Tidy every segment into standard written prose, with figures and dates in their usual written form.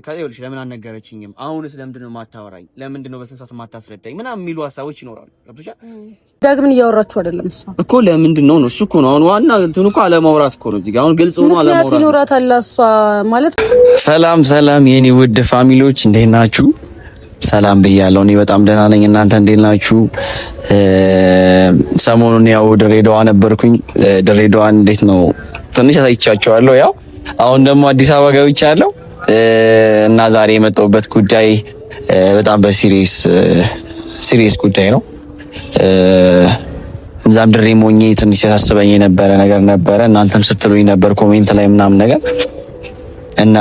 ከዚያ ለምን አልነገረችኝም? አሁንስ ለምንድን ነው የማታወራኝ? ለምንድን ነው በስንት ሰዓት የማታስረዳኝ? ምናምን የሚሉ ሀሳቦች ይኖራሉ። ገብቶሻል? ዳግምን እያወራችሁ አይደለም። እሷ እኮ ለምንድን ነው ነው እሱ እኮ ነው አሁን ዋና እንትኑ እኮ አለማውራት እኮ ነው። እዚህ ጋር አሁን ግልጽ ሆኖ ምክንያት አለማውራት ይኖራታል እሷ ማለት። ሰላም ሰላም፣ የኔ ውድ family ዎች እንዴት ናችሁ? ሰላም ብያለሁ። እኔ በጣም ደህና ነኝ። እናንተ እንዴት ናችሁ? ሰሞኑን ያው ድሬዳዋ ነበርኩኝ። ድሬዳዋን እንዴት ነው ትንሽ አሳይቻችኋለሁ። ያው አሁን ደግሞ አዲስ አበባ ገብቻለሁ እና ዛሬ የመጣሁበት ጉዳይ በጣም በ serious serious ጉዳይ ነው። እዛም ድሬ ሞኜ ትንሽ ሲያሳስበኝ የነበረ ነገር ነበረ። እናንተም ስትሉኝ ነበር comment ላይ ምናምን ነገር እና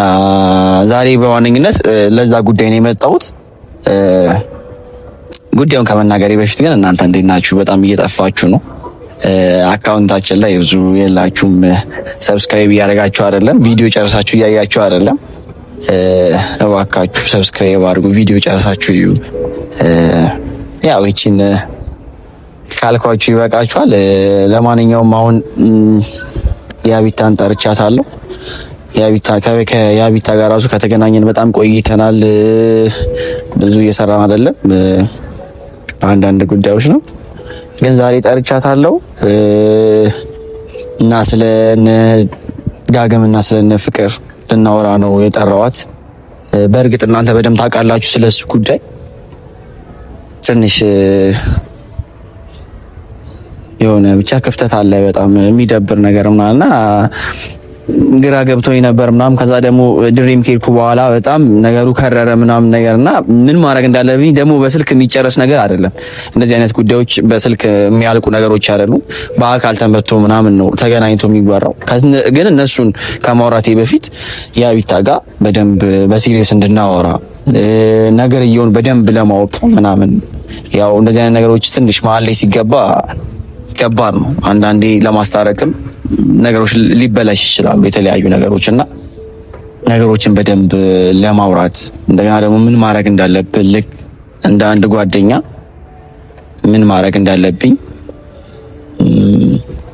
ዛሬ በዋነኝነት ለዛ ጉዳይ ነው የመጣሁት። ጉዳዩን ከመናገሬ በፊት ግን እናንተ እንዴት ናችሁ? በጣም እየጠፋችሁ ነው። Account ኣችን ላይ ብዙ የላችሁም። Subscribe እያደረጋችሁ አይደለም። ቪዲዮ ጨርሳችሁ እያያችሁ አይደለም። እባካችሁ subscribe አድርጉ። ቪዲዮ ጨርሳችሁ እዩ። ያው ይቺን ካልኳችሁ ይበቃችኋል። ለማንኛውም አሁን ያቢታን ጠርቻታለሁ። ከያቢታ ጋር ራሱ ከተገናኘን በጣም ቆይተናል። ብዙ እየሰራን አይደለም፣ በአንዳንድ ጉዳዮች ነው። ግን ዛሬ ጠርቻታለሁ እና ስለ ዳግም እና ስለ ፍቅር ልናወራ ነው የጠራዋት። በእርግጥ እናንተ በደንብ ታውቃላችሁ ስለሱ ጉዳይ። ትንሽ የሆነ ብቻ ክፍተት አለ፣ በጣም የሚደብር ነገር ምናምን እና ግራ ገብቶኝ ነበር ምናምን። ከዛ ደግሞ ድሬም ከሄድኩ በኋላ በጣም ነገሩ ከረረ ምናምን ነገር እና ምን ማድረግ እንዳለብኝ ደግሞ በስልክ የሚጨረስ ነገር አይደለም። እንደዚህ አይነት ጉዳዮች በስልክ የሚያልቁ ነገሮች አይደሉም። በአካል ተመቶ ምናምን ነው ተገናኝቶ የሚወራው። ግን እነሱን ከማውራቴ በፊት ያቢታ ጋር በደንብ በ serious እንድናወራ ነገርየውን በደንብ ለማወቅ ምናምን፣ ያው እንደዚህ አይነት ነገሮች ትንሽ መሀል ላይ ሲገባ ከባድ ነው። አንዳንዴ ለማስታረቅም ነገሮች ሊበላሽ ይችላሉ፣ የተለያዩ ነገሮች እና ነገሮችን በደንብ ለማውራት እንደገና ደግሞ ምን ማድረግ እንዳለብን ልክ እንደ አንድ ጓደኛ ምን ማድረግ እንዳለብኝ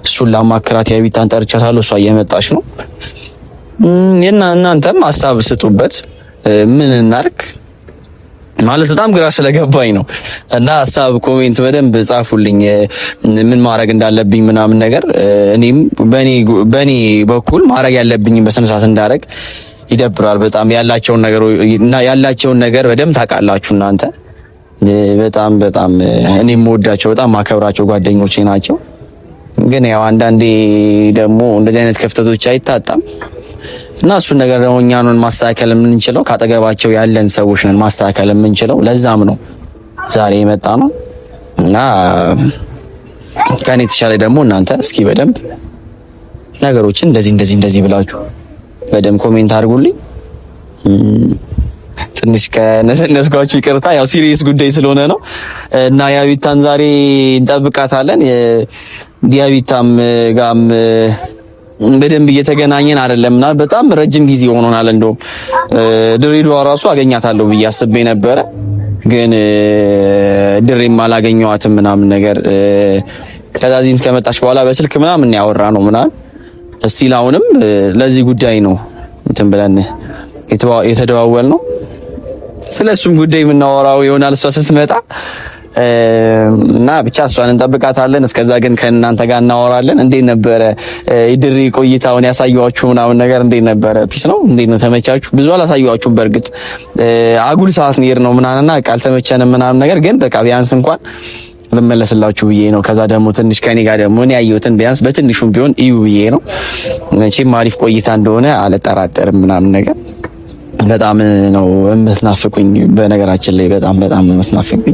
እሱን ላማክራት የቢታን ጠርቻታለሁ። እሷ እየመጣች ነው። እናንተም ሀሳብ ስጡበት። ምን እናርግ ማለት በጣም ግራ ስለገባኝ ነው። እና ሀሳብ comment በደንብ ጻፉልኝ፣ ምን ማድረግ እንዳለብኝ ምናምን ነገር። እኔም በኔ በኩል ማድረግ ያለብኝ በስነ ስርዓት እንዳደረግ። ይደብራል በጣም ያላቸውን ነገር እና ያላቸውን ነገር በደንብ ታውቃላችሁ እናንተ። በጣም በጣም እኔ የምወዳቸው በጣም ማከብራቸው ጓደኞቼ ናቸው። ግን ያው አንዳንዴ ደግሞ እንደዚህ አይነት ክፍተቶች አይታጣም። እና እሱን ነገር ደግሞ እኛ ነን ማስተካከል የምንችለው፣ ካጠገባቸው ያለን ሰዎች ነን ማስተካከል የምንችለው። ለዛም ነው ዛሬ የመጣ ነው እና ከኔ የተሻለ ደግሞ እናንተ እስኪ በደንብ ነገሮችን እንደዚህ እንደዚህ እንደዚህ ብላችሁ በደንብ comment አድርጉልኝ። ትንሽ ከነሰነስኳችሁ ይቅርታ፣ ያው serious ጉዳይ ስለሆነ ነው እና ያቢታን ዛሬ እንጠብቃታለን። ያቢታም ጋም በደንብ እየተገናኘን አይደለም እና በጣም ረጅም ጊዜ ሆኖናል። እንደውም ድሬዳዋ ራሱ አገኛታለሁ ብዬ አስቤ ነበረ፣ ግን ድሬም አላገኘኋትም ምናምን ነገር። ከዛ እዚህም ከመጣች በኋላ በስልክ ምናምን ያወራ ነው ምናምን። እስቲል አሁንም ለዚህ ጉዳይ ነው እንትን ብለን የተደዋወል ነው። ስለሱም ጉዳይ የምናወራው ይሆናል እሷ ስትመጣ እና ብቻ እሷን እንጠብቃታለን። እስከዛ ግን ከእናንተ ጋር እናወራለን። እንዴት ነበረ የድሬ ቆይታውን ያሳየኋችሁ ምናምን ነገር እንዴት ነበረ? Peace ነው? እንዴት ነው? ተመቻችሁ? ብዙ አላሳየኋችሁም። በእርግጥ አጉል ሰዓት ነው ነው ምናምንና በቃ አልተመቸንም ምናምን ነገር፣ ግን በቃ ቢያንስ እንኳን ልመለስላችሁ ብዬ ነው። ከዛ ደግሞ ትንሽ ከኔ ጋር ደግሞ እኔ ያየሁትን ቢያንስ በትንሹም ቢሆን እዩ ብዬ ነው። መቼም አሪፍ ቆይታ እንደሆነ አልጠራጠርም ምናምን ነገር። በጣም ነው የምትናፍቁኝ። በነገራችን ላይ በጣም በጣም የምትናፍቁኝ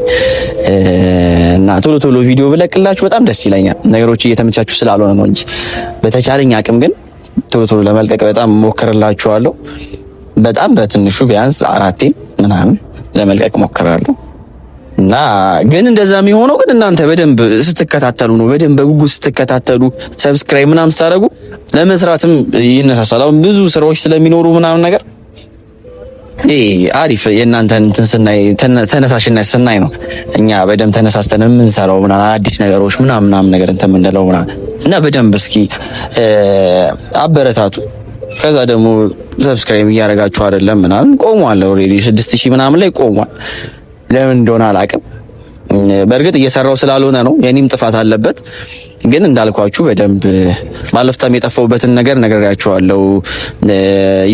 እና ቶሎ ቶሎ ቪዲዮ ብለቅላችሁ በጣም ደስ ይለኛል። ነገሮች እየተመቻችሁ ስላልሆነ ነው እንጂ በተቻለኝ አቅም ግን ቶሎ ቶሎ ለመልቀቅ በጣም ሞክርላችኋለሁ። በጣም በትንሹ ቢያንስ አራቴ ምናምን ለመልቀቅ ሞክራለሁ። እና ግን እንደዛ የሚሆነው ግን እናንተ በደንብ ስትከታተሉ ነው። በደንብ በጉጉት ስትከታተሉ subscribe ምናምን ስታደርጉ ለመስራትም ይነሳሳል። አሁን ብዙ ስራዎች ስለሚኖሩ ምናምን ነገር አሪፍ የእናንተን እንትን ስናይ ተነሳሽነት ስናይ ነው እኛ በደንብ ተነሳስተን የምንሰራው ምናምን አዲስ ነገሮች ምናምን ምናምን ነገር እንትን የምንለው ምናምን እና በደንብ እስኪ አበረታቱ። ከዛ ደግሞ subscribe እያደረጋችሁ አይደለም ምናምን ቆሟል። Already 6000 ምናምን ላይ ቆሟል። ለምን እንደሆነ አላውቅም። በእርግጥ እየሰራው ስላልሆነ ነው፣ የኔም ጥፋት አለበት። ግን እንዳልኳችሁ በደንብ ባለፍታም የጠፋሁበትን ነገር ነግሬያችኋለሁ።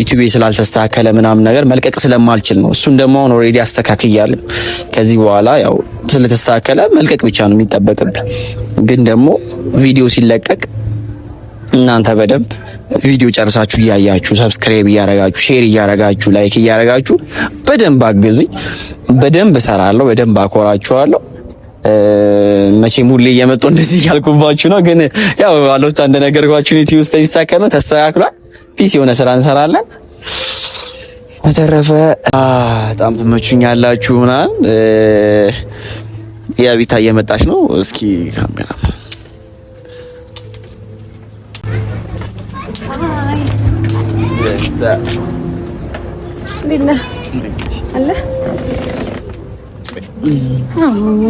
ዩቲዩብ ስላልተስተካከለ ምናምን ነገር መልቀቅ ስለማልችል ነው። እሱን ደግሞ አሁን already አስተካክያለሁ። ከዚህ በኋላ ያው ስለተስተካከለ መልቀቅ ብቻ ነው የሚጠበቅብኝ። ግን ደግሞ ቪዲዮ ሲለቀቅ እናንተ በደንብ ቪዲዮ ጨርሳችሁ እያያችሁ subscribe እያረጋችሁ share እያረጋችሁ like እያረጋችሁ በደንብ አግዙኝ። በደንብ እሰራለሁ፣ በደንብ አኮራችኋለሁ። መቼም ሁሌ እየመጡ እንደዚህ እያልኩባችሁ ነው። ግን ያው አሎታ እንደነገርኳችሁ ዩቲዩብ ውስጥ የሚሳካ ነው፣ ተስተካክሏል። Peace የሆነ ስራ እንሰራለን። በተረፈ በጣም ትመቹኛላችሁ ምናምን። ያቢታ እየመጣች ነው። እስኪ ካሜራ እንዴት ነህ? አለ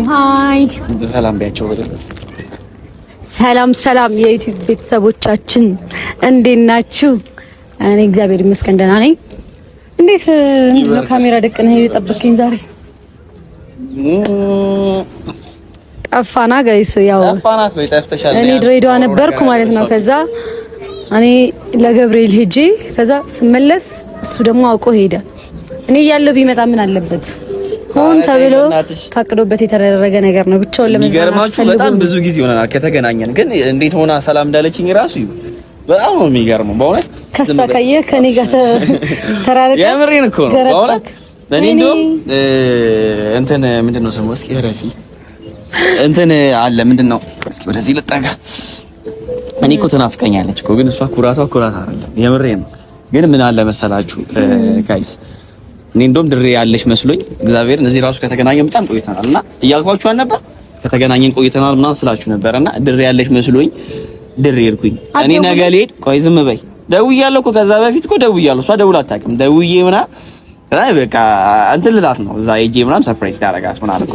hi ሰላም ቢያቸው። ሰላም ሰላም፣ የዩቲዩብ ቤተሰቦቻችን እንዴት ናችሁ? እኔ እግዚአብሔር ይመስገን ደህና ነኝ። እንዴት ምንድን ነው ካሜራ ደቅነህ የጠበቅከኝ ዛሬ? ጠፋና guys፣ ያው ጠፋናት ወይ ጠፍተሻል? እኔ ድሬዳዋ ነበርኩ ማለት ነው። ከዛ እኔ ለገብርኤል ሄጄ ከዛ ስመለስ እሱ ደግሞ አውቆ ሄደ። እኔ እያለሁ ቢመጣ ምን አለበት? ሆን ተብሎ ታቅዶበት የተደረገ ነገር ነው። ብቻውን ለመዝናናት የሚገርማችሁ በጣም ብዙ ጊዜ ሆነናል ከተገናኘን፣ ግን እንዴት ሆና ሰላም እንዳለችኝ ራሱ በጣም ነው የሚገርመው። በእውነት ከሳ ካየ ከኔ ጋር ተራርቀ የምሬን እኮ ነው በእውነት። እኔ እንደውም እንትን ምንድን ነው ስሙ፣ እስኪ ረፊ እንትን አለ ምንድን ነው እስኪ ወደዚህ ልጠጋ። እኔ እኮ ትናፍቀኛለች እኮ ግን እሷ ኩራቷ ኩራት አይደለም፣ የምሬን ነው። ግን ምን አለ መሰላችሁ guys፣ እኔ እንደውም ድሬ ያለሽ መስሎኝ እግዚአብሔርን እዚህ ራሱ ከተገናኘን በጣም ቆይተናል እና እያልኳችሁ አልነበር? ከተገናኘን ቆይተናል ምናምን ስላችሁ ነበር እና ድሬ ያለሽ መስሎኝ ድሬ ሄድኩኝ። እኔ ነገ ልሄድ፣ ቆይ ዝም በይ ደውያለሁ እኮ ከዛ በፊት እኮ ደውያለሁ። እሷ ደውላ አታውቅም። ደውዬ ምናምን በቃ እንትን ልላት ነው እዛ ሄጄ ምናምን surprise ላደርጋት ምናምን እኮ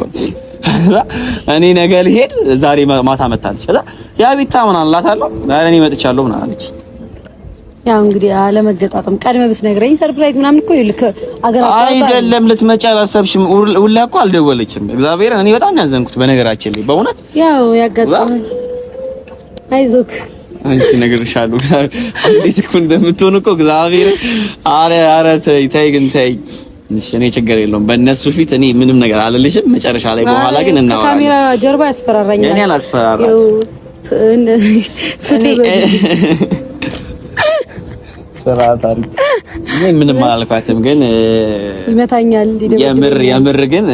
እኔ ነገ ልሄድ ዛሬ ማታ መታለች። ከዛ ያ ቤታ ምናምን እላታለሁ። ዛሬ እኔ መጥቻለሁ ምናምን አለች። ያው እንግዲህ አለመገጣጠም ቀድመህ ብትነግረኝ surprise ምናምን እኮ ይልክ አገር አይደለም ልትመጪ አላሰብሽም። ሁላ እኮ አልደወለችም። እግዚአብሔርን እኔ በጣም ያዘንኩት በነገራችን ላይ በእውነት ያው ያጋጠመ አይዞክ አንቺ እነግርሻለሁ እንዴት እኮ እንደምትሆን እኮ እግዚአብሔር። አረ አረ ተይ ተይ ግን ተይ። እሺ እኔ ችግር የለውም በእነሱ ፊት እኔ ምንም ነገር አልልሽም። መጨረሻ ላይ በኋላ ግን እናወራለን። ከካሜራ ጀርባ ያስፈራራኛል። እኔ አላስፈራራት ስርዓት አለ። እኔ ምንም አላልኳትም፣ ግን ይመታኛል። የምር የምር ግን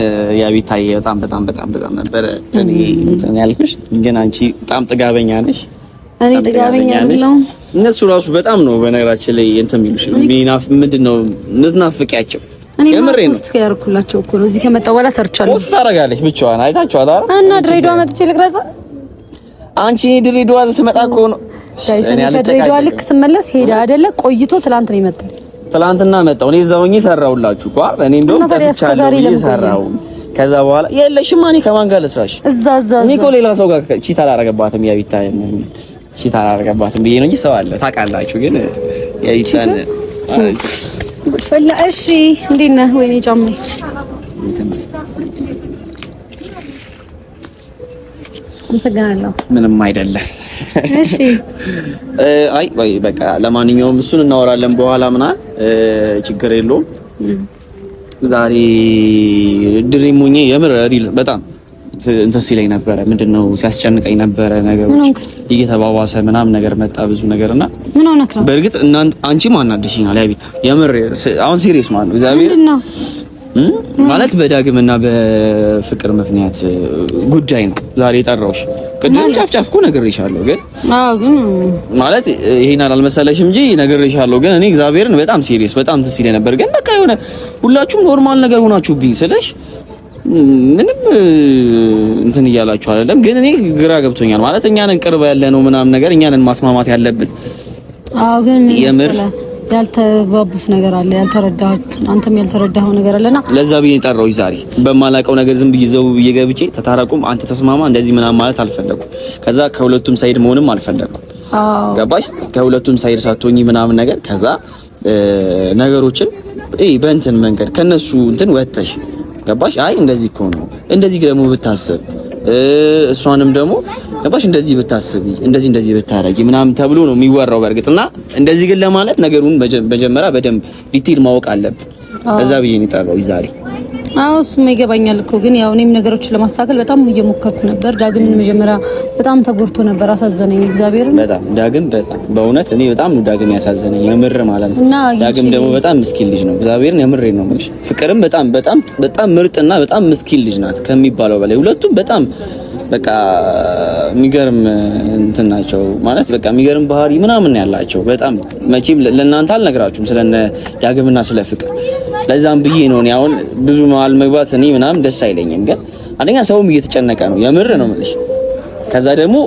ያቢታዬ በጣም በጣም በጣም በጣም ነበረ እኔ እንትን ያልኩሽ፣ ግን አንቺ በጣም ጥጋበኛ ነሽ። እኔ ጥጋበኛ አይደለሁም። እነሱ ራሱ በጣም ነው በነገራችን ላይ እንትን የሚሉሽ ሚናፍ ምንድን ነው ምትናፍቂያቸው። የምሬ ነው። post ያደረኩላቸው እኮ ነው። እዚህ ከመጣሁ በኋላ ሰርቻለሁ። Post ታደርጋለች ብቻዋን። አይታችኋል አይደል? እና ድሬዳዋ መጥቼ ልቅረጽ። አንቺ እኔ ድሬዳዋ ስመጣ እኮ ነው guys። እኔ ከድሬዳዋ ልክ ስመለስ ሄደ አይደለ? ቆይቶ ትላንት ነው የመጣው። ትላንትና መጣሁ እኔ እዛው ሆኜ ሰራሁላችሁ እኮ አይደል? እኔ እንደውም ጠፍቻለሁ ሰራሁ። ከዛ በኋላ የለሽማ። እኔ ከማን ጋር ልስራሽ? እዛ እዛ እኔ እኮ ሌላ ሰው ጋር cheat አላረገባትም። ያቢታ cheat አላረገባትም ብዬ ነው እንጂ ሰው አለ ታውቃላችሁ። ግን ያቢታን ፈላ። እሺ እንዴት ነህ? ወይኔ ጫማዬ። አመሰግናለሁ። ምንም አይደለም። እሺ አይ ወይ በቃ ለማንኛውም እሱን እናወራለን በኋላ ምናምን ችግር የለውም። ዛሬ dream ሆኜ የምር real በጣም እንትን ሲለኝ ነበረ። ምንድነው ሲያስጨንቀኝ ነበረ ነገሮች እየተባባሰ ምናምን ነገር መጣ ብዙ ነገር እና ምን ሆነክ ነው? በእርግጥ እናንተ አንቺም አናድሽኛል ያቢታ የምር አሁን serious ማለት ነው እግዚአብሔር ምንድነው ማለት በዳግምና በፍቅር ምክንያት ጉዳይ ነው ዛሬ የጠራሁሽ። ቅድም ጫፍ ጫፍ እኮ ነግሬሻለሁ፣ ግን አዎ፣ ግን ማለት ይሄን አላልመሰለሽም እንጂ ነግሬሻለሁ። ግን እኔ እግዚአብሔርን በጣም serious በጣም እንትን ሲለኝ ነበር። ግን በቃ የሆነ ሁላችሁም normal ነገር ሆናችሁብኝ ስለሽ ምንም እንትን እያላችሁ አይደለም። ግን እኔ ግራ ገብቶኛል። ማለት እኛንን ቅርብ ያለ ነው ምናምን ነገር እኛንን ማስማማት ያለብን። አዎ፣ ግን የምር ያልተግባቡት ነገር አለ፣ ያልተረዳህ አንተም ያልተረዳኸው ነገር አለና ለዛ ብዬ ጠራሁሽ ዛሬ። በማላውቀው ነገር ዝም ብዬ ዘው ብዬ ገብቼ ተታረቁም፣ አንተ ተስማማ እንደዚህ ምናምን ማለት አልፈለኩም። ከዛ ከሁለቱም side መሆንም አልፈለኩም። ገባሽ? ከሁለቱም side ሳትሆኚ ምናምን ነገር ከዛ ነገሮችን በእንትን መንገድ ከነሱ እንትን ወጥተሽ ገባሽ? አይ እንደዚህ እኮ ነው፣ እንደዚህ ደግሞ ብታስብ እሷንም ደግሞ ገባሽ እንደዚህ ብታስቢ እንደዚህ እንደዚህ ብታረጊ ምናምን ተብሎ ነው የሚወራው። በእርግጥ እና እንደዚህ ግን ለማለት ነገሩን መጀመሪያ በደንብ detail ማወቅ አለብን። ከዛ ብዬ ነው የጠራሁት ዛሬ። አዎ እሱማ ይገባኛል እኮ ግን ያው እኔም ነገሮችን ለማስተካከል በጣም እየሞከርኩ ነበር። ዳግምን መጀመሪያ በጣም ተጎድቶ ነበር፣ አሳዘነኝ። እግዚአብሔርን በጣም ዳግም በጣም በእውነት እኔ በጣም ነው ዳግም ያሳዘነኝ የምር ማለት ነው። ዳግም ደግሞ በጣም ምስኪን ልጅ ነው። እግዚአብሔርን የምሬን ነው የምልሽ። ፍቅርም በጣም በጣም በጣም ምርጥና በጣም ምስኪን ልጅ ናት ከሚባለው በላይ ሁለቱም በጣም በቃ የሚገርም እንትን ናቸው ማለት በቃ የሚገርም ባህሪ ምናምን ያላቸው በጣም መቼም ለእናንተ አልነግራችሁም ስለነ ዳግምና ስለ ፍቅር። ለዛም ብዬ ነው እኔ አሁን ብዙ መሀል መግባት እኔ ምናምን ደስ አይለኝም። ግን አንደኛ ሰውም እየተጨነቀ ነው፣ የምር ነው የምልሽ። ከዛ ደግሞ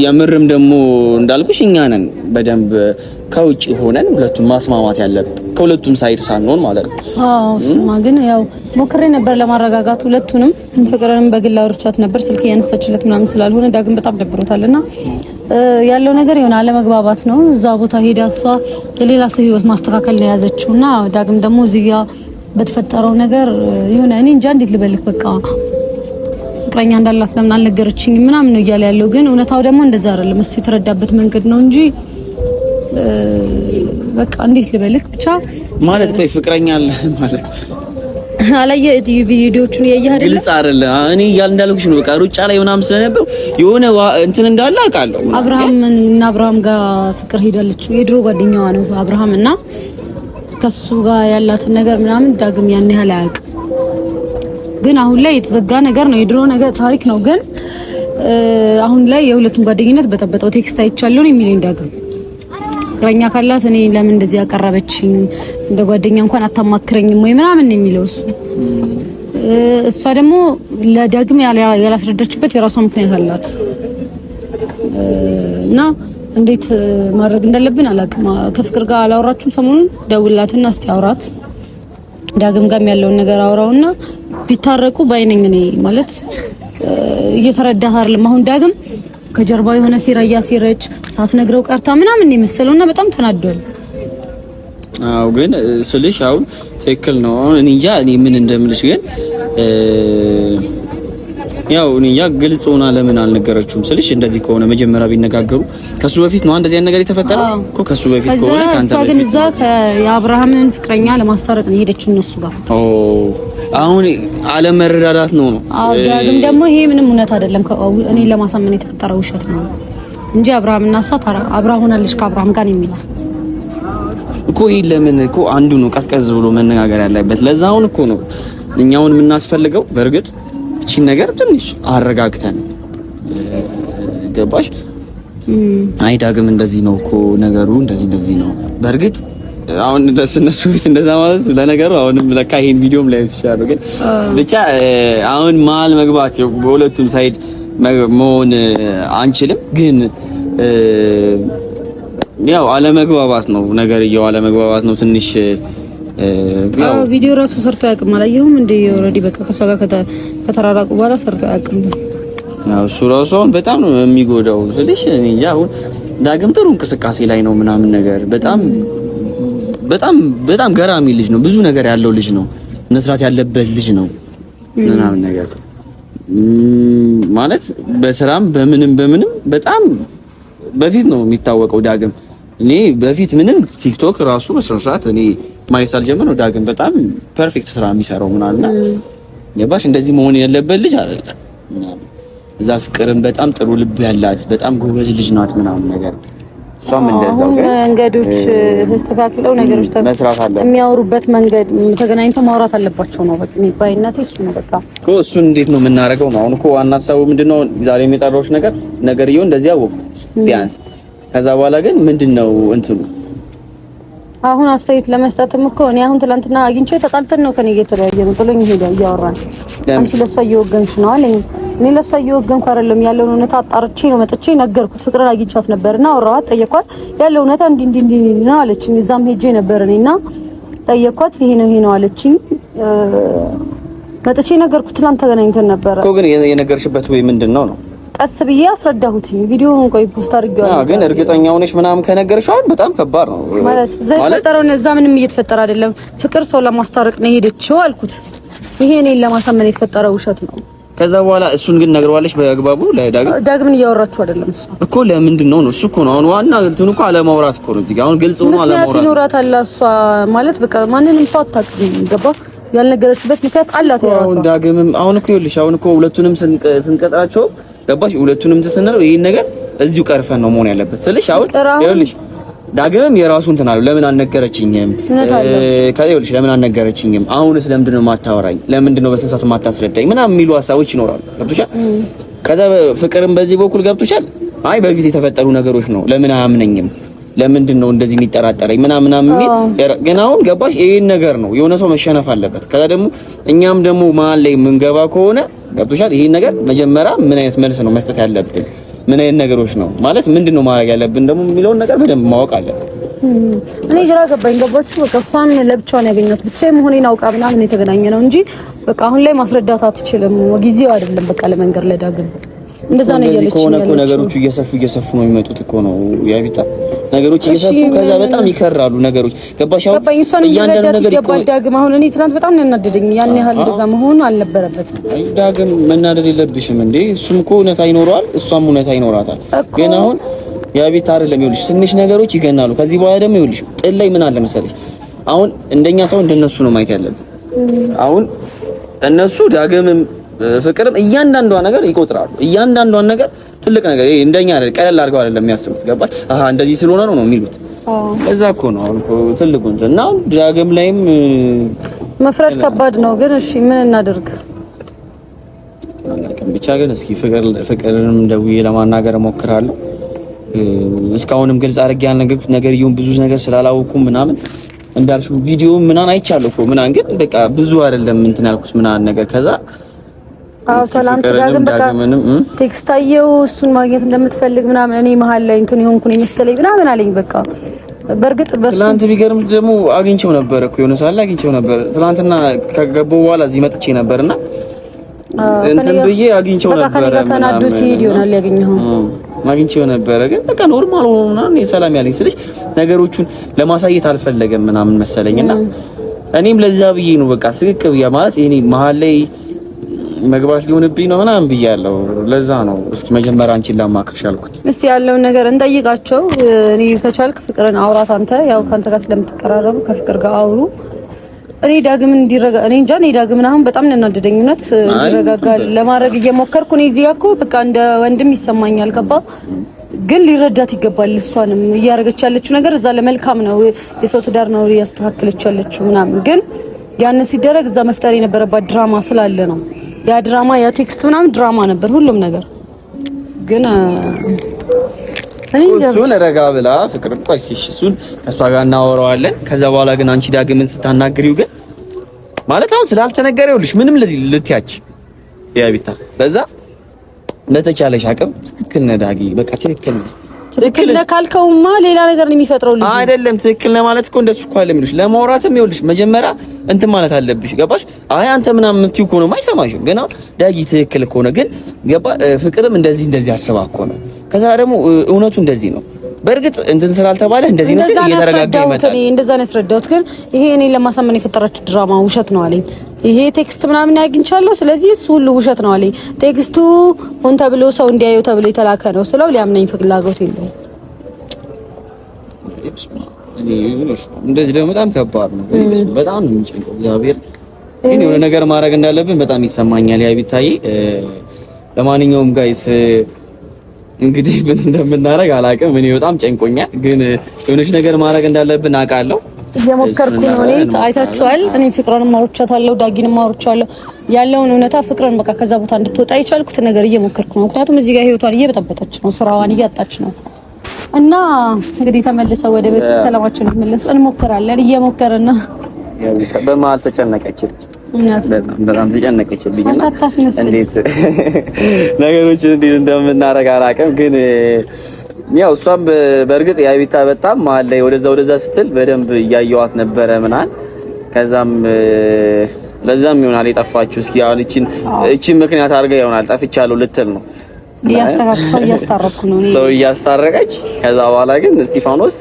የምርም ደግሞ እንዳልኩሽ እኛ ነን በደንብ ከውጭ ሆነን ሁለቱም ማስማማት ያለብን ከሁለቱም side ሳንሆን ማለት ነው። አዎ እሱማ ግን ያው ሞክሬ ነበር ለማረጋጋት ሁለቱንም። ፍቅርንም በግል አውርቻት ነበር ስልክ እያነሳችለት ምናምን ስላልሆነ ዳግም በጣም ደብሮታልና ያለው ነገር የሆነ አለመግባባት ነው። እዛ ቦታ ሄዳ እሷ የሌላ ሰው ህይወት ማስተካከል ነው የያዘችው እና ዳግም ደግሞ እዚህ ጋር በተፈጠረው ነገር የሆነ እኔ እንጃ እንዴት ልበልክ በቃ ፍቅረኛ እንዳላት ለምን አልነገረችኝም ምናምን ነው እያለ ያለው። ግን እውነታው ደግሞ እንደዛ አይደለም። እሱ የተረዳበት መንገድ ነው እንጂ በቃ እንዴት ልበልክ ብቻ ማለት ቆይ ፍቅረኛ አለ ማለት አላየ ቪዲዮዎቹን እያየህ አይደለ? ግልጽ አይደለም። እኔ እያል እንዳልኩሽ ነው። በቃ ሩጫ ላይ ምናምን ስለነበር የሆነ እንትን እንዳለ አውቃለሁ። አብርሃም እና አብርሃም ጋር ፍቅር ሄዳለች። የድሮ ጓደኛዋ ነው አብርሃም እና ከሱ ጋር ያላትን ነገር ምናምን ዳግም ያን ያህል አያውቅም። ግን አሁን ላይ የተዘጋ ነገር ነው፣ የድሮ ነገር ታሪክ ነው። ግን አሁን ላይ የሁለቱም ጓደኝነት በጠበጠው። text አይቻለሁ ነው የሚለኝ ዳግም ፍቅረኛ ካላት እኔ ለምን እንደዚህ ያቀረበችኝ እንደ ጓደኛ እንኳን አታማክረኝም ወይ ምናምን የሚለው እሱ። እሷ ደግሞ ለዳግም ያላስረዳችበት የራሷ ምክንያት አላት እና እንዴት ማድረግ እንዳለብን አላውቅም። ከፍቅር ጋር አላወራችሁም ሰሞኑን? ደውላትና እስቲ አውራት። ዳግም ጋርም ያለውን ነገር አውራውና ቢታረቁ ባይነኝ እኔ ማለት እየተረዳህ አይደለም አሁን ዳግም ከጀርባ የሆነ ሴራ እያሴረች ሳትነግረው ቀርታ ምናምን የመሰለውና በጣም ተናዷል። አዎ ግን ስልሽ አሁን ትክክል ነው። አሁን እኔ እንጃ እኔ ምን እንደምልሽ ግን ያው እኔ እንጃ ግልጽ ሆና ለምን አልነገረችውም ስልሽ እንደዚህ ከሆነ መጀመሪያ ቢነጋገሩ ከሱ በፊት ነው እንደዚህ ነገር የተፈጠረ እኮ ከሱ በፊት ከሆነ ካንተ በፊት ግን እዛ የአብርሃምን ፍቅረኛ ለማስታረቅ ነው የሄደችው እነሱ ጋር። ኦ አሁን አለመረዳዳት ነው ነው። አዎ ዳግም ደግሞ ይሄ ምንም እውነት አይደለም፣ እኔ ለማሳመን የተፈጠረ ውሸት ነው እንጂ አብርሃምና እሷ አብራ ሆናለች ከአብርሃም ጋር ነው የሚለው እኮ። ይሄ ለምን እኮ አንዱ ነው ቀዝቀዝ ብሎ መነጋገር ያለበት። ለዛ አሁን እኮ ነው እኛውን የምናስፈልገው። በእርግጥ እቺን ነገር ትንሽ አረጋግተን ገባሽ? አይ ዳግም እንደዚህ ነው እኮ ነገሩ፣ እንደዚህ እንደዚህ ነው። በእርግጥ አሁን እነሱ ፊት እንደዛ ማለት ለነገሩ አሁንም ለካ ይሄን ቪዲዮም ላይ ይችላሉ። ግን ብቻ አሁን መሀል መግባት በሁለቱም side መሆን አንችልም። ግን ያው አለመግባባት ነው ነገርየው፣ አለመግባባት ነው ትንሽ። ያው ቪዲዮ ራሱ ሰርቶ አያውቅም። አላየሁም እንዴ? already በቃ ከሷ ጋር ከተራራቁ በኋላ ሰርቶ አያውቅም። ያው እሱ ራሱ አሁን በጣም ነው የሚጎዳው ስልሽ እኔ እንጃ። አሁን ዳግም ጥሩ እንቅስቃሴ ላይ ነው ምናምን ነገር በጣም በጣም በጣም ገራሚ ልጅ ነው። ብዙ ነገር ያለው ልጅ ነው። መስራት ያለበት ልጅ ነው ምናምን ነገር ማለት በስራም በምንም በምንም በጣም በፊት ነው የሚታወቀው ዳግም። እኔ በፊት ምንም ቲክቶክ ራሱ በስነ ስርዓት እኔ ማየት ሳልጀምር ነው ዳግም በጣም perfect ስራ የሚሰራው ምናምን ገባሽ? እንደዚህ መሆን ያለበት ልጅ አይደለም። እዛ ፍቅርም በጣም ጥሩ ልብ ያላት በጣም ጎበዝ ልጅ ናት ምናምን ነገር እሷም እንደዛው ግን መንገዶች ተስተካክለው ነገሮች መስራት አለ የሚያወሩበት መንገድ ተገናኝተው ማውራት አለባቸው ነው። በቃ እኔ ባይነቴ እሱ ነው። በቃ እኮ እሱን እንዴት ነው የምናደርገው ነው አሁን እኮ ዋና ሀሳቡ ምንድነው? ዛሬ የጠራሁሽ ነገር ነገርየው እንደዚህ አወቅኩት ቢያንስ። ከዛ በኋላ ግን ምንድነው እንትኑ አሁን አስተያየት ለመስጠትም እኮ እኔ አሁን ትላንትና አግኝቼው ተጣልተን ነው ከኔ እየተለያየ ነው ጥሎኝ ሄደ። እያወራን አንቺ ለእሷ እየወገንሽ ነው አለኝ። እኔ ለእሷ እየወገንኩ አይደለም፣ ያለውን እውነታ አጣርቼ ነው መጥቼ ነገርኩት። ፍቅርን አግኝቻት ነበርና አወራኋት፣ ጠየኳት። ያለው እውነታ እንዲህ እንዲህ እንዲህ ነው አለችኝ። እዛም ሄጄ ነበር እኔና ጠየኳት። ይሄ ነው ይሄ ነው አለችኝ። መጥቼ ነገርኩት። ትላንት ተገናኝተን ነበረ እኮ። ግን የነገርሽበት ወይ ምንድን ነው ነው ቀስ ብዬ አስረዳሁት። ቪዲዮውን ቆይ post አድርጌዋለሁ። ግን እርግጠኛ ሆነሽ ምናምን ከነገርሽው አሁን በጣም ከባድ ነው ማለት እዛ የተፈጠረውን እዛ ምንም እየተፈጠረ አይደለም። ፍቅር ሰው ለማስታረቅ ነው የሄደችው አልኩት። ይሄ እኔን ለማሳመን የተፈጠረ ውሸት ነው። ከዛ በኋላ እሱን ግን ነግረዋለች በአግባቡ ለዳግም። ዳግምን እያወራችሁ አይደለም። እሱ እኮ ለምንድን ነው ነው እሱ እኮ ነው አሁን ዋና እንትኑ እኮ አለማውራት እኮ ነው። እዚህ ጋር አሁን ግልጽ ሆኖ አለማውራት ምክንያት ይኖራታል እሷ ማለት በቃ ማንንም ሰው አታውቅም። ገባ ያልነገረችበት ምክንያት አላት የራሷ። ዳግምም አሁን እኮ ይኸውልሽ አሁን እኮ ሁለቱንም ስንቀጥራቸው ገባሽ? ሁለቱንም ተሰነረው ይሄን ነገር እዚሁ ቀርፈን ነው መሆን ያለበት ስልሽ አሁን ይኸውልሽ ዳግምም የራሱ እንትን አለው። ለምን አልነገረችኝም? ይኸውልሽ ለምን አልነገረችኝም? አሁንስ ለምንድን ነው የማታወራኝ? ለምንድን ነው በስንት ሰዓት የማታስረዳኝ? ምናምን የሚሉ ሀሳቦች ይኖራሉ። ገብቶሻል? ከዛ ፍቅርም በዚህ በኩል ገብቶሻል። አይ በፊት የተፈጠሩ ነገሮች ነው ለምን አያምነኝም? ለምንድን ነው እንደዚህ የሚጠራጠረኝ? ምናምን ምናምን የሚል ግን አሁን ገባሽ? ይሄን ነገር ነው የሆነ ሰው መሸነፍ አለበት። ከዛ ደግሞ እኛም ደግሞ መሀል ላይ የምንገባ ከሆነ ገብቶሻል? ይሄን ነገር መጀመሪያ ምን አይነት መልስ ነው መስጠት ያለብን? ምን አይነት ነገሮች ነው ማለት ምንድን ነው ማድረግ ያለብን ደግሞ የሚለውን ነገር በደንብ ማወቅ አለብን። እኔ ግራ ገባኝ። ገባችሁ? በቃ እሷን ለብቻዋን ያገኘሁት ብቻዬን መሆኔን አውቃ ምናምን የተገናኘ ነው እንጂ በቃ አሁን ላይ ማስረዳት አትችልም፣ ጊዜው አይደለም በቃ ለመንገር ለዳግም እንደዛ ነው እያለች ከሆነ እኮ ነገሮቹ እየሰፉ እየሰፉ ነው የሚመጡት እኮ ነው ያቢታ ነገሮች እየሰፉ ከዛ በጣም ይከራሉ ነገሮች። ገባሽ? አሁን ገባኝ። እሷን እየረዳት ይገባል ዳግም። አሁን እኔ ትናንት በጣም ነው ያናደደኝ። ያን ያህል እንደዛ መሆኑ አልነበረበትም። አይ ዳግም መናደድ የለብሽም እንዴ። እሱም እኮ እውነታ ይኖረዋል፣ እሷም እውነታ ይኖራታል። ግን አሁን ያቢታ አይደለም ይኸውልሽ፣ ትንሽ ነገሮች ይገናሉ። ከዚህ በኋላ ደግሞ ይኸውልሽ ጥል ላይ ምን አለ መሰለሽ፣ አሁን እንደኛ ሰው እንደነሱ ነው ማየት ያለብን። አሁን እነሱ ዳግምም ፍቅርም እያንዳንዷ ነገር ይቆጥራሉ። እያንዳንዷን ነገር ትልቅ ነገር ይሄ እንደኛ አይደል፣ ቀለል አድርገው አይደለም የሚያስቡት። ገባሽ? አሃ እንደዚህ ስለሆነ ነው ነው የሚሉት። እዛ እኮ ነው አሁን እኮ ትልቁ እንትን እና አሁን ዳግም ላይም መፍረድ ከባድ ነው። ግን እሺ ምን እናድርግ አላውቅም። ብቻ ግን እስኪ ፍቅርንም ደውዬ ለማናገር እሞክራለሁ። እስካሁንም ግልጽ አድርጌ ያልነገርኩት ነገር ይሁን ብዙ ነገር ስላላወኩም ምናምን እንዳልሽው ቪዲዮ ምናምን አይቻለሁ እኮ ምናምን፣ ግን በቃ ብዙ አይደለም እንትን ያልኩት ምናምን ነገር ከዛ አዎ ትላንት ዳግም በቃ text አየው እሱን ማግኘት እንደምትፈልግ ምናምን እኔ መሀል ላይ እንትን የሆንኩ ነው የመሰለኝ ምናምን አለኝ። በቃ በእርግጥ በሱ ትላንት ቢገርም ደግሞ አግኝቼው ነበር እኮ የሆነ ሰዓት ላይ አግኝቼው ነበር። ትላንትና ከገባሁ በኋላ እዚህ መጥቼ ነበርና እንትን ብዬ አግኝቼው ነበር። በቃ ከኔ ጋር ተናዶ ሲሄድ ይሆናል ያገኘኸው። አግኝቼው ነበረ ግን በቃ normal ሆኖ ምናምን ሰላም ያለኝ ስልሽ ነገሮቹን ለማሳየት አልፈለገም ምናምን መሰለኝና እኔም ለዛ ብዬ ነው በቃ ስቅቅ ብዬ ማለት እኔ መሀል ላይ መግባት ሊሆንብኝ ነው ምናምን ብያለሁ። ለዛ ነው እስኪ መጀመሪያ አንቺን ላማክርሽ አልኩት። እስቲ ያለውን ነገር እንጠይቃቸው። እኔ ከቻልክ ፍቅርን አውራት። አንተ ያው ከአንተ ጋር ስለምትቀራረቡ ከፍቅር ጋር አውሩ። እኔ ዳግምን እንዲረጋ እኔ እንጃ። እኔ ዳግምን አሁን በጣም ነው ያናደደኝ። እውነት እንዲረጋጋ ለማድረግ እየሞከርኩ እኔ እዚህ እኮ በቃ እንደ ወንድም ይሰማኛል። ገባ ግን ሊረዳት ይገባል። እሷንም እያደረገች ያለችው ነገር እዛ ለመልካም ነው፣ የሰው ትዳር ነው እያስተካከለች ያለችው ምናምን። ግን ያን ሲደረግ እዛ መፍጠር የነበረባት ድራማ ስላለ ነው ያ ድራማ ያ text ምናምን ድራማ ነበር ሁሉም ነገር። ግን እሱን ረጋ ብላ ፍቅር ቆይ እሱን ከእሷ ጋር እናወራዋለን። ከዛ በኋላ ግን አንቺ ዳግምን ስታናግሪው ግን ማለት አሁን ስላልተነገረ ይኸውልሽ ምንም ልትያች ያቢታ በዛ በተቻለሽ አቅም ትክክል ነህ ዳጊ፣ በቃ ትክክል ነህ። ትክክል ነህ ካልከውማ ሌላ ነገር ነው የሚፈጥረው ልጅ አይደለም። ትክክል ነህ ማለት እኮ እንደሱ እኮ አይደለም የሚሉሽ። ለማውራትም ይኸውልሽ መጀመሪያ እንትን ማለት አለብሽ። ገባሽ? አይ አንተ ምናምን የምትይው ከሆነ አይሰማሽም። ገና ዳጊ ትክክል ከሆነ ግን ገባ ፍቅርም እንደዚህ እንደዚህ አስባ እኮ ነው። ከዛ ደግሞ እውነቱ እንደዚህ ነው። በእርግጥ እንትን ስላልተባለ እንደዚህ ነው ሲል እየተረጋጋ ይመጣል። እንደዛ ነው ያስረዳሁት። ግን ይሄ እኔን ለማሳመን የፈጠራችሁ ድራማ ውሸት ነው አለኝ። ይሄ text ምናምን አግኝቻለሁ፣ ስለዚህ እሱ ሁሉ ውሸት ነው አለኝ። text ኡ ሆን ተብሎ ሰው እንዲያየው ተብሎ የተላከ ነው ስለው ሊያምነኝ ፍላጎት የለውም። እንደዚህ ደግሞ በጣም ከባድ ነው። በጣም ነው የሚጨንቀው። እግዚአብሔር ግን የሆነ ነገር ማድረግ እንዳለብን በጣም ይሰማኛል። ያ ቢታይ ለማንኛውም guys እንግዲህ ምን እንደምናደርግ አላውቅም። እኔ በጣም ጨንቆኛል፣ ግን የሆነች ነገር ማድረግ እንዳለብን አውቃለሁ። እየሞከርኩ ነው። እኔ አይታችኋል። እኔ ፍቅርን አውርቻታለሁ፣ ዳጊንም አውርቻለሁ። ያለውን እውነታ ፍቅርን በቃ ከዛ ቦታ እንድትወጣ የቻልኩት ነገር እየሞከርኩ ነው። ምክንያቱም እዚህ ጋር ህይወቷን እየበጠበጠች ነው፣ ስራዋን እያጣች ነው። እና እንግዲህ ተመልሰው ወደ ቤት ሰላማቸው እንዲመለሱ እንሞክራለን። እየሞከርን ነው። በመሀል ተጨነቀችብኝ፣ በጣም ተጨነቀችብኝ። እና እንዴት ነገሮችን እንዴት እንደምናደርግ አላውቅም ግን ያው እሷም በእርግጥ ያቢታ በጣም መሀል ላይ ወደዛ ወደዛ ስትል በደንብ እያየዋት ነበረ ምናምን። ከዛም ለዛም ይሆናል የጠፋችው። እስኪ አሁን እቺን እቺን ምክንያት አድርጋ ይሆናል ጠፍቻለሁ ልትል ነው። እያስተካከልኩ ሰው እያስታረቅኩ ነው ሰው እያስታረቀች። ከዛ በኋላ ግን እስጢፋኖስ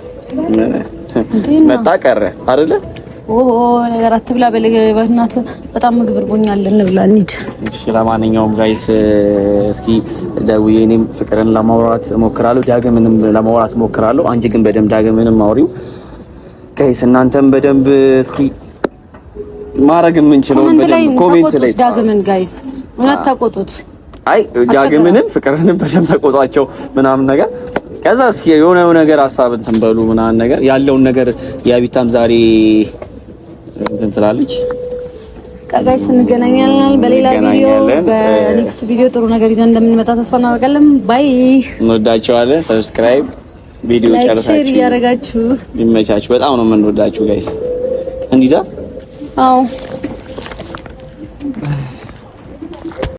መጣ ቀረ አይደለ? ኦ ነገር አትብላ በእናትህ በጣም ምግብ እርቦኛል፣ እንብላ እንሂድ። እሺ ለማንኛውም guys እስኪ ደውዬ እኔም ፍቅርን ለማውራት እሞክራለሁ፣ ዳግምንም ለማውራት እሞክራለሁ። አንቺ ግን በደንብ ዳግምንም አውሪው guys። እናንተም በደንብ እስኪ ማድረግ የምንችለውን በደንብ comment ላይ ዳግምን guys እውነት ተቆጡት። አይ ዳግምንም ፍቅርንም በደንብ ተቆጧቸው ምናምን ነገር። ከዛ እስኪ የሆነ ነገር ሀሳብ እንትን በሉ ምናምን ነገር ያለውን ነገር የአቢታም ዛሬ እንትን ትላለች። Guys እንገናኛለን በሌላ ቪዲዮ፣ በ next ቪዲዮ ጥሩ ነገር ይዘን እንደምንመጣ ተስፋ እናደርጋለን። Bye። እንወዳቸዋለን። Subscribe፣ ቪዲዮ ጨርሳችሁ Share እያደረጋችሁ ይመቻችሁ። በጣም ነው የምንወዳችሁ guys። እንዲዛ። አዎ።